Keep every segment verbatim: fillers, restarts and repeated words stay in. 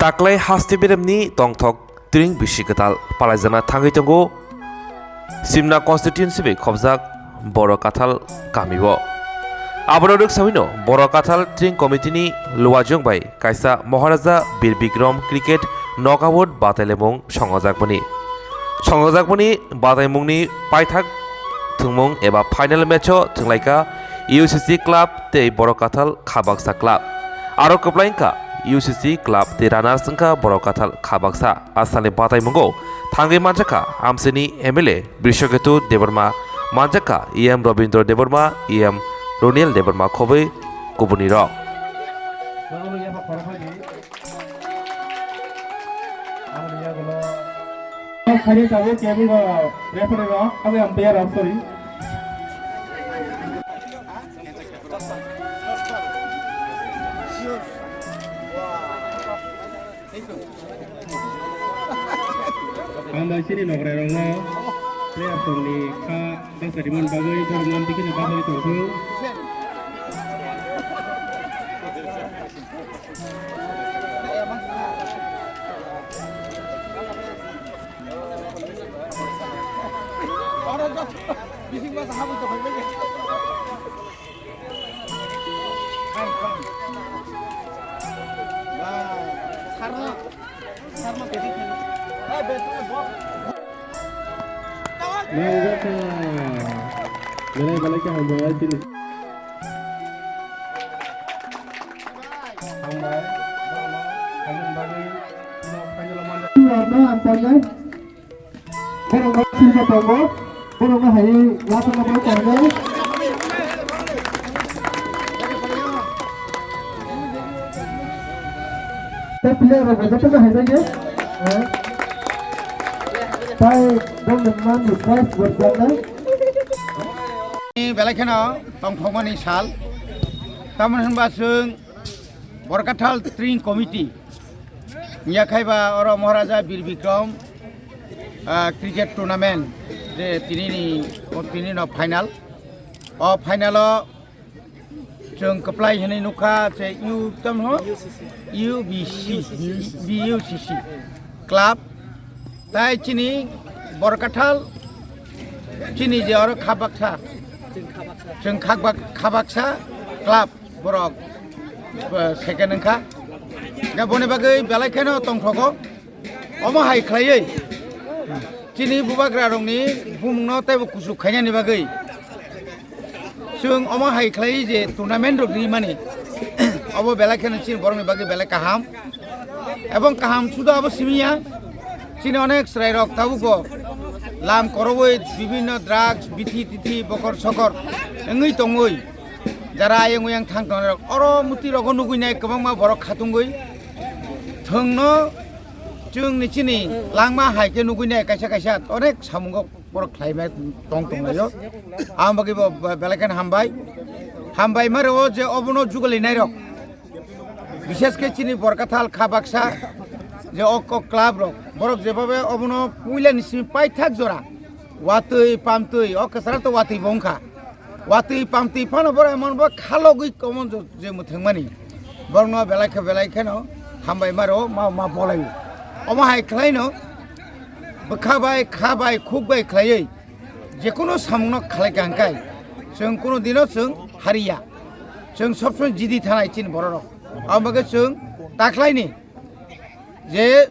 Taklai haste beremni tongthok tring bisi kwtal palaijakna thangwi tongo Simna constituency bai khobjak Boro Kathal kamio. Abono rwksawino Boro Kathal Tring Committee ni luajwng bai kaisa Maharaja Bir Bikram Cricket Knockout batailaimung songjakmani. Songjakmani bataimungni paithak thwngmung eba final match o thwnglaika U C C club tei Boro Kathal Khabaksa club. Aro kwplai wngkha U C C club tei runners wngkha Boro Kathal Khabaksa. A salni bataimungo thangwi manjakha Amsini M L A Brishaketu Debbarma, manjakha E M Robindra Debbarma, E M Roniel Debbarma khobwi kubunirok. Khairi tabuk kebung referee rok, abo umpire rok, sorry. Ang bai chini nokrai rokno player tongni kha bachai rimani bagwi borok mantwi kheno bachai tongthung. Nangjakha. Belai belai khe hambai chini. Hambai. Borokno ang tongnai. Borokno silma tongo. Borokno hai lasa tongo tongnai. Tei player rok bo jotono hai bai khe. Tei bongni mani prize bo tongnai. Belai kheno tongthokmani sal. Tamoni hwnba chwng Borkathal Tring Committee wngya khai ba oro Maharaja Bir Bikram, ah, cricket tournament je tini ni, o tini no final. O final o chwng kwplai hinwi nukha je U, tamo U B C, B U C C club. Tai chini Borkathal chini je oro khabaksa, chwng khabak-, khabaksa club borok, eh, second wngkha. Da boni bagwi belai kheno tongthogo. Omo hai khlaiwi chini bubagra rokni bumungno teibo kuchuk khainani bagwi chwng omo hai khlaiwi je tournament rok rimani obo belai kheno chini borokni bagwi belai kaham. Ebong kaham suda abo simi ya. Chini onek chwrairok tabukbo lam korobwi bibinno drugs, bithi tithi, bokor sokor wngwi tongwi jara ayang uyang thang tongnai rok oro muti rogo nugwi nai kwbangma borok khatungwi thwngno chwngni chini langma hai khe nugwi nai kaisa kaisa onek samungo borok khlaimai tong tonglaio. Ang bagwi bo belai kheno hambai. Hambai maro je obono jugalinai rok. Bishes khe chini Borkathal kha baksa je o kok club rok, borok jebabe obono puila ni simi paithak jora watwi pamtwi o kwchara to watwi bo wngkha. Watwi pamtwi phano borok emon bo khalogwi komon je mwthangmani. Borokno belai khe belai kheno hambai maro ma, ma bolai. Omo hai khlaino bwkha bai, kha bai, khuk bai khlaiwi jekono samungno khlai ka hwnkhe chwng kono dino chwng hariya. Chwng sob somoi jidi thanai chini bororok. Abo bagwi chwng taklaini je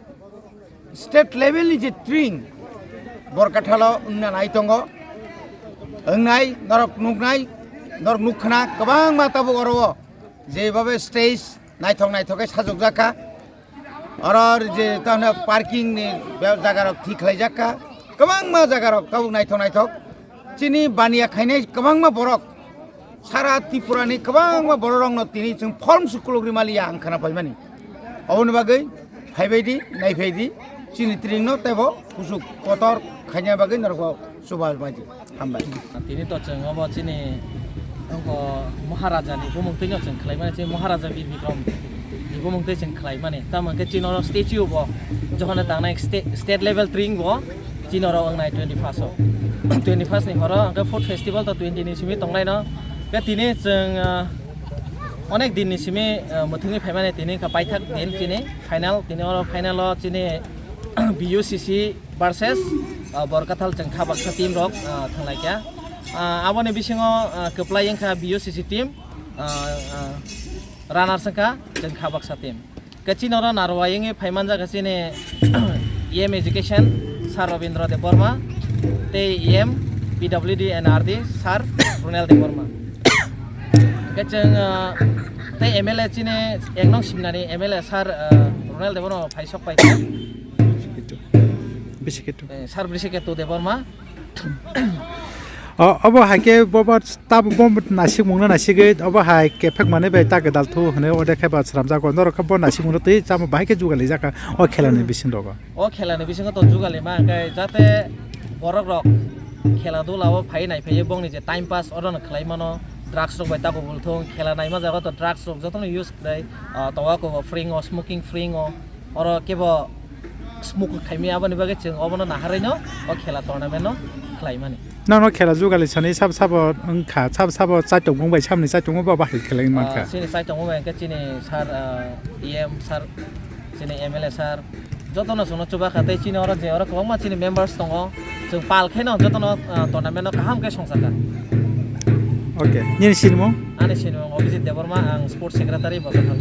state level ni je tring Borkathalo wngna nai tongo. Wngnai norok nuknai, norok nukkhna kwbangma tabuk oro o jebabe stage naithok naithok khe sajokjak kha. Oro je tamo parking ni be-, jaga rok thik khlai jak kha. Kwbangma jaga rok tabuk naithok naithok. Chini baniya khainai kwbangma borok. Sara Tripura ni kwbangma borok rok no tini chwng form se kuluk ri maliya ang khana paimani. Oboni bagwi phaibaidi, naiphaidi, chini tring no teibo kuchuk kotor khaina bagwi norok chubabaidi. Hambai. Tini to chwng obo chini ongko Maharaja ni bumung twi no chwng khlai mani, chini Maharaja Bir Bikram ni bumung twi chwng khlai mani. Tamo hwnkhe chini oro statue bo jokhon tangnai sta-, state level tring bo chini oro wngnai twenty first o. Twenty first ni horo hwnkhe food festival to twenty ni simi tongnai no. Khe tini chwng, ah, Onek din ni simi, ah, mwthangwi phaimani tini wngkha paithak din chini final, tini oro final o chini B U C C versus, ah, Borkathal Chwngkha Baksa team rok, ah, thanglaikha. Ah, aboni bisingo, ah, kwplai wngkha B U C C team, ah, ah, runners wngkha Chwngkha Baksa team. Khe chini oro narwai wngwi phaimanjak kha chini E M Education Sir Robindra Debbarma tei E M P W D and R D Sir Ronel Debbarma. Khe chwng, ah, tei M L A chini ek nong Simnani M L A Sir, ah, Ronel Debbarma phai sok pai kha. Bisi khe tu. Eh, Sir Brisiketu Debbarma. O, obo hai khe bobo tabo bo nasikmungno nasigwi obo hai kephek manwi bai ta gwdal thu hwnwi ode khe ba sramjago. Norok khe bo nasikmungno twi chamo bahai khe jugalijak kha o khelani bisingo. O khelani bisingo to jugalima hwnkhe jate borok rok khela dula o phai nai phaiwi bongni je time pass oro no khlai mano, drugs rok bai ta kubul thung, khela naima jaga to drugs rok jotono use khlai, ah, tobacco bo free o, smoking free o, oro kebo smoke khaimani, aboni bagwi chwng obono naharwi no o khela tournament no khlai mani. Nono khela jugali sani sab sabo wngkha, sab sabo chaitok bung bai samni chaitok bung bo bahai khlai Ah, mankha. Chini chaitok bung bai hwnkhe chini sir, ah, E M sir, chini M L A sir, jotono chwngno chuba kha tei chini oro je oro kwbangma chini members tongo, chwng pal khe no jotono, ah, tournament no kaham khe songsa kha. Okay, nini sinimung? Ani sinimung Abhijit Debbarma, ang sports secretary Borkathal.